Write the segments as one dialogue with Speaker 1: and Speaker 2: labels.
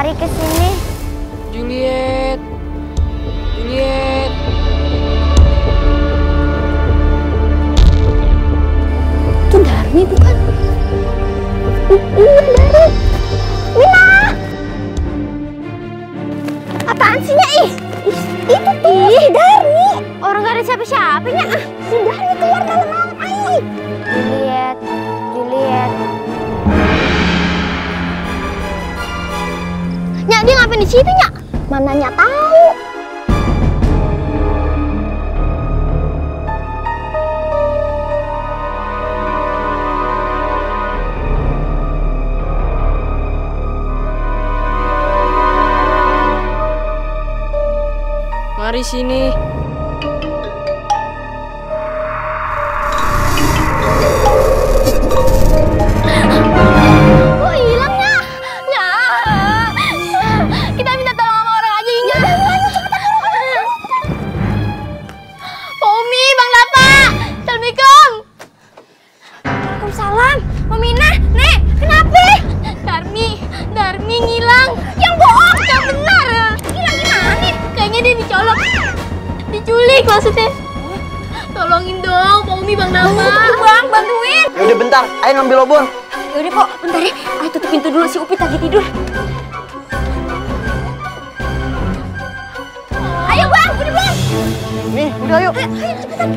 Speaker 1: lari ke sini.
Speaker 2: Juliet. Juliet.
Speaker 1: Itu Darmi bukan? Iya, Darmi. Mina! Apaan sih, Nya? Itu tuh, Darmi. Orang gak ada siapa-siapanya. Si Darmi keluar dalam laut, ayo. Juliet. Nya, dia ngapain di situ, Nya? Mana Nya tahu.
Speaker 2: Mari sini.
Speaker 1: Oh, hilangnya. Ya. Kita minta tolong sama orang aja, Nya. Umi, Bang Dapa. Assalamualaikum. Waalaikumsalam. Mina, Nek, kenapa? Darmi ngilang. Yang bohong, yang benar. Hilang gimana? Kayaknya dia dicolok. Diculik maksudnya. Tolongin dong, Pak Umi, Bang Dapa. Bang, bantuin.
Speaker 3: Yaudah bentar, ayo ngambil obor.
Speaker 1: Yaudah, Pok, bentar ya. Ayo tutup pintu dulu, si Upit lagi tidur. Ayo, Bang, udah, Bang.
Speaker 3: Nih, udah ayo.
Speaker 1: Ayo, cepetan.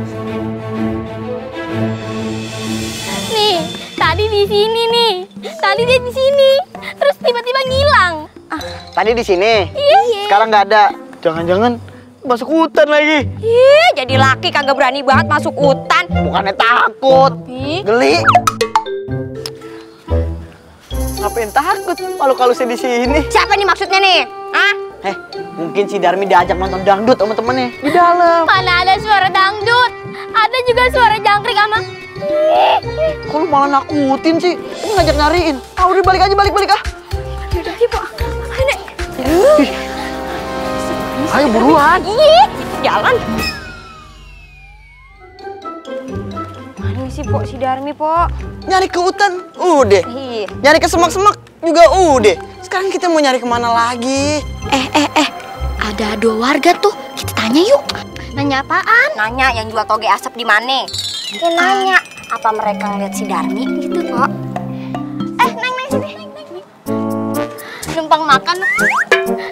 Speaker 1: Nih, tadi di sini nih. Tadi dia di sini. Terus tiba-tiba ngilang.
Speaker 3: Tadi di sini.
Speaker 1: Iya.
Speaker 3: Sekarang nggak ada. Jangan-jangan masuk hutan lagi.
Speaker 1: Ih, jadi laki kagak berani banget masuk hutan.
Speaker 3: Bukannya takut.
Speaker 1: Ih.
Speaker 3: Geli. Ngapain takut? Kalau saya di sini.
Speaker 1: Siapa nih maksudnya nih? Hah?
Speaker 3: Mungkin si Darmi diajak nonton dangdut sama temennya di dalam.
Speaker 1: Mana ada suara dangdut? Ada juga suara jangkrik sama.
Speaker 3: Kok lu malah nakutin sih? Ini ngajak nyariin. Ah, udah balik aja, balik ah.
Speaker 1: Yaudah, Pak. Nek.
Speaker 3: Ayo buruan.
Speaker 1: Ih, jalan. Mana sih, Pok, si Darmi, Pok?
Speaker 3: Nyari ke hutan, udah.
Speaker 1: Ih.
Speaker 3: Nyari ke semak-semak juga udah. Sekarang kita mau nyari kemana lagi?
Speaker 1: Ada 2 warga tuh. Kita tanya yuk. Nanya apaan? Nanya yang jual toge asap di mana? Kita nanya. Apa mereka ngeliat si Darmi gitu, Pok? Neng, sini. Numpang makan.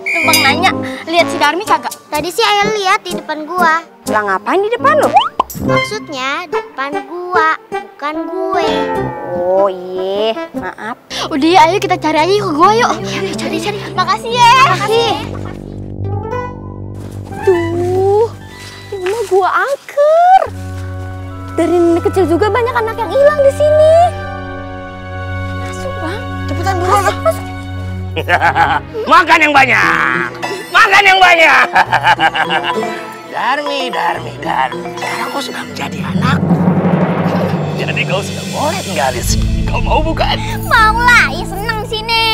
Speaker 1: Numpang nanya. Lihat si Darmi kagak?
Speaker 4: Tadi sih ayah lihat di depan gua.
Speaker 1: Lah ngapain di depan lo?
Speaker 4: Maksudnya depan gua, bukan gue.
Speaker 1: Oh iya, maaf.
Speaker 4: Udah ya, ayo kita cari aja ke gua yuk. Ayo cari.
Speaker 1: Makasih ya.
Speaker 4: Makasih.
Speaker 1: Tuh, ini mah gua angker. Dari nenek kecil juga banyak anak yang hilang di sini. Masuk, Bang.
Speaker 3: Cepetan buruan.
Speaker 1: Masuk.
Speaker 5: Makan yang banyak. Makan yang banyak. Darmi. Sekarang kau sudah menjadi anakku. Jadi kau sudah boleh tinggal di sini. Kau mau bukan?
Speaker 1: Mau lah, ya seneng sini.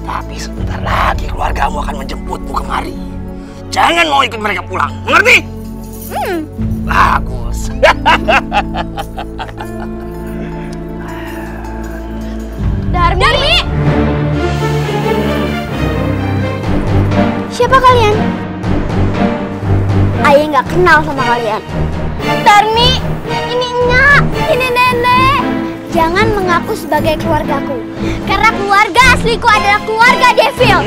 Speaker 5: Tapi sebentar lagi keluargamu akan menjemputmu kemari. Jangan mau ikut mereka pulang, mengerti? Bagus.
Speaker 1: Darmi.
Speaker 4: Siapa kalian? Ayah nggak kenal sama kalian.
Speaker 1: Darmi, ini Nya, ini Nenek.
Speaker 4: Jangan mengaku sebagai keluargaku.
Speaker 1: Karena keluarga asliku adalah keluarga Devil.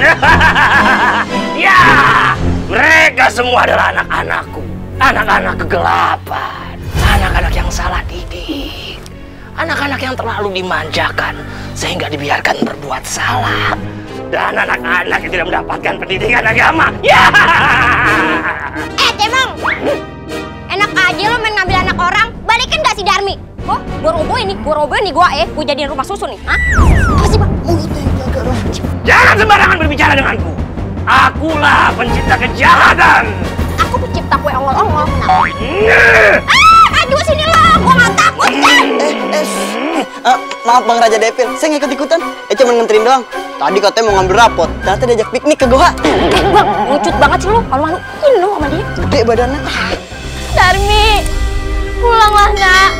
Speaker 5: Ya, mereka semua adalah anak-anakku. Anak-anak kegelapan. Anak-anak yang salah didik. Anak-anak yang terlalu dimanjakan sehingga dibiarkan berbuat salah. Dan anak-anak yang tidak mendapatkan pendidikan agama. Ya.
Speaker 1: Cemong. Enak aja lo main ngambil anak orang. Balikin gak si Darmi? Gua roboh ini gua gua jadiin rumah susu nih. Hah? Apa sih, Bang?
Speaker 5: Jangan sembarangan berbicara denganku. Akulah pencipta kejahatan.
Speaker 1: Aku pencipta kue ongol-ongol.
Speaker 5: Nah.
Speaker 1: Aduh sini lo, gua gak takut kan?
Speaker 3: Maaf Bang Raja Devil, saya nggak ikut-ikutan. Cuma nganterin doang. Tadi katanya mau ngambil rapot, ternyata diajak piknik ke goa.
Speaker 1: Bang, lucut banget sih lo. Malu-maluin lo sama dia.
Speaker 3: Gede badannya.
Speaker 1: Darmi, pulanglah nak.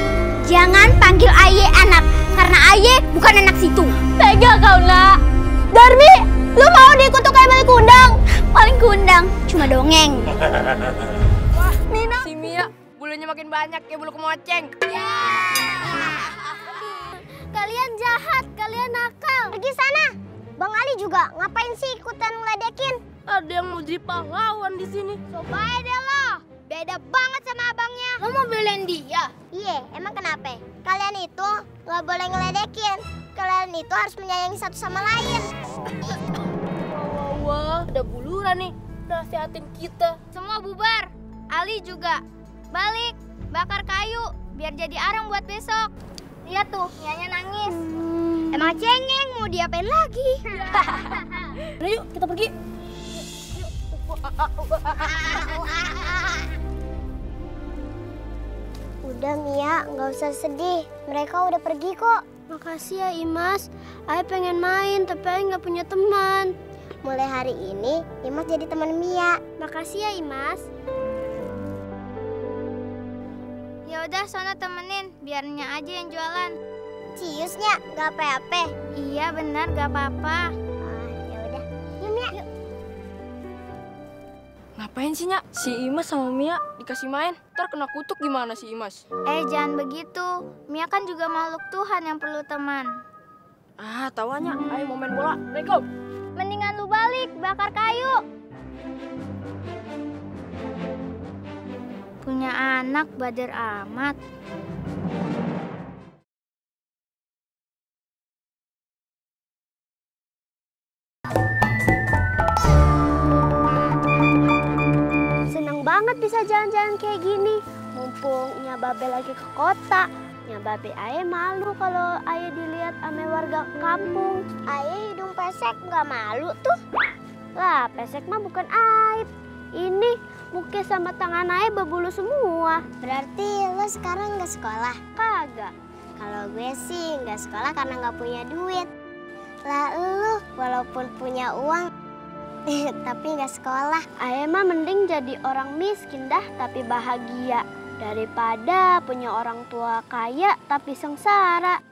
Speaker 1: Jangan panggil Aye anak, karena Aye bukan anak situ. Tega kau nak.
Speaker 4: Darmi, lu mau dikutuk kayak paling kundang? Paling kundang, cuma dongeng.
Speaker 2: Si Mia, bulunya makin banyak kayak bulu kemoceng.
Speaker 4: Kalian jahat, kalian nakal. Pergi sana. Bang Ali juga ngapain sih ikutan ngeledekin?
Speaker 2: Ada yang mau jadi pahlawan di sini.
Speaker 4: Coba deh lo. Beda banget sama abangnya. Lo mau belain dia? Iya, emang kenapa? Kalian itu nggak boleh ngeledekin. Kalian itu harus menyayangi satu sama lain.
Speaker 2: Wah, ada buluran nih. Nasihatin kita.
Speaker 4: Semua bubar. Ali juga. Balik, bakar kayu biar jadi arang buat besok. Lihat tuh, Mianya nangis. Emang cengeng, mau diapain lagi?
Speaker 2: Nah, yuk kita pergi.
Speaker 4: Udah Mia, nggak usah sedih. Mereka udah pergi kok. Makasih ya Imas. Ayah pengen main, tapi Ayah nggak punya teman. Mulai hari ini, Imas jadi teman Mia. Makasih ya Imas. Ya udah, sono temenin. Biar Nya aja yang jualan. Ciusnya, nggak apa-apa. Iya benar, nggak apa-apa. Ya udah, yuk Mia. Yuk.
Speaker 2: Ngapain sih, Nyak? Si Imas sama Mia dikasih main. Ntar kena kutuk gimana si Imas?
Speaker 4: Jangan begitu. Mia kan juga makhluk Tuhan yang perlu teman.
Speaker 2: Ah, tahu Nyak. Ayo mau main bola. Let's go.
Speaker 4: Mendingan lu balik, bakar kayu. Punya anak bader amat. Seneng banget bisa jalan-jalan kayak gini. Mumpung Nya Babe lagi ke kota. Nya Babe Aye malu kalau Aye dilihat ame warga kampung. Aye hidung pesek nggak malu tuh. Lah, pesek mah bukan aib. Ini muka sama tangan Aye berbulu semua. Berarti lo sekarang nggak sekolah? Kagak. Kalau gue sih nggak sekolah karena nggak punya duit. Lah lo walaupun punya uang tapi nggak sekolah. Aye mah mending jadi orang miskin dah tapi bahagia. Daripada punya orang tua kaya tapi sengsara.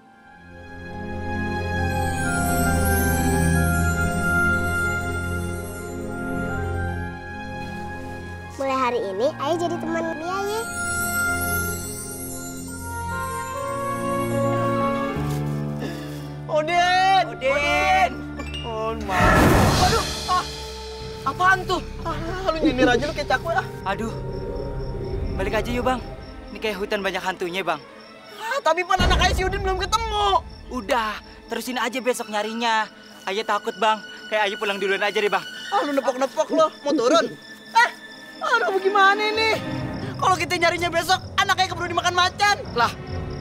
Speaker 4: Mulai hari ini, Ayah jadi teman Mia ya.
Speaker 3: Udin!
Speaker 5: Udin!
Speaker 3: Oh, maaf.
Speaker 5: Aduh, apaan tuh?
Speaker 3: Lu nyindir aja lu kayak cakwe ah.
Speaker 5: Aduh, balik aja yuk bang. Ini kayak hutan banyak hantunya bang.
Speaker 3: Tapi pan anak ayah si Udin belum ketemu.
Speaker 5: Udah, terusin aja besok nyarinya. Ayah takut bang, kayak ayah pulang duluan aja deh bang.
Speaker 3: Lu nepok-nepok lo, mau turun? Aduh, bagaimana ini? Kalau kita nyarinya besok, anak ayah keburu dimakan macan.
Speaker 2: Lah,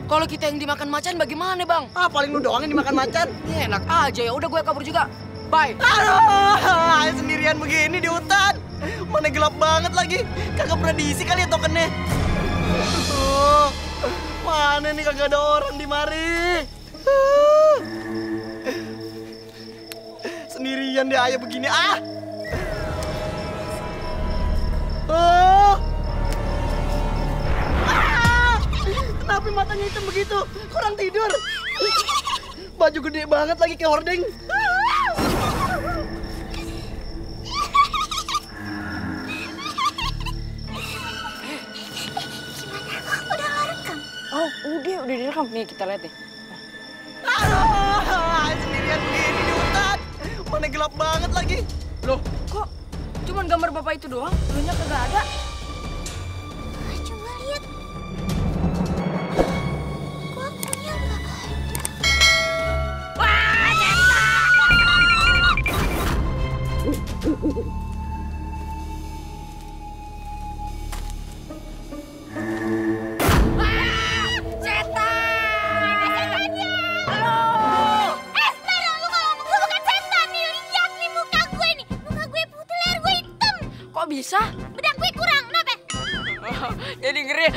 Speaker 2: kalau kita yang dimakan macan bagaimana, Bang?
Speaker 3: Paling lu doang yang dimakan macan.
Speaker 2: Ya, enak aja ya. Udah gue kabur juga. Bye.
Speaker 3: Aduh, ayah sendirian begini di hutan. Mana gelap banget lagi. Kagak pernah diisi kali ya tokennya. Mana nih kagak ada orang di mari. Sendirian deh ayah begini. Kenapa matanya hitam begitu? Kurang tidur. Baju gede banget lagi kayak hordeng.
Speaker 2: Oh, udah direkam. Nih, kita lihat nih.
Speaker 3: Aduh, sendirian begini di hutan. Mana gelap banget lagi.
Speaker 2: Loh, kok cuman gambar bapak itu doang? Lunya kagak ada.
Speaker 4: Coba lihat. Kok punya nggak ada?
Speaker 2: Wah, bisa?
Speaker 4: Bedak gue kurang, kenapa?
Speaker 2: Jadi ngeri.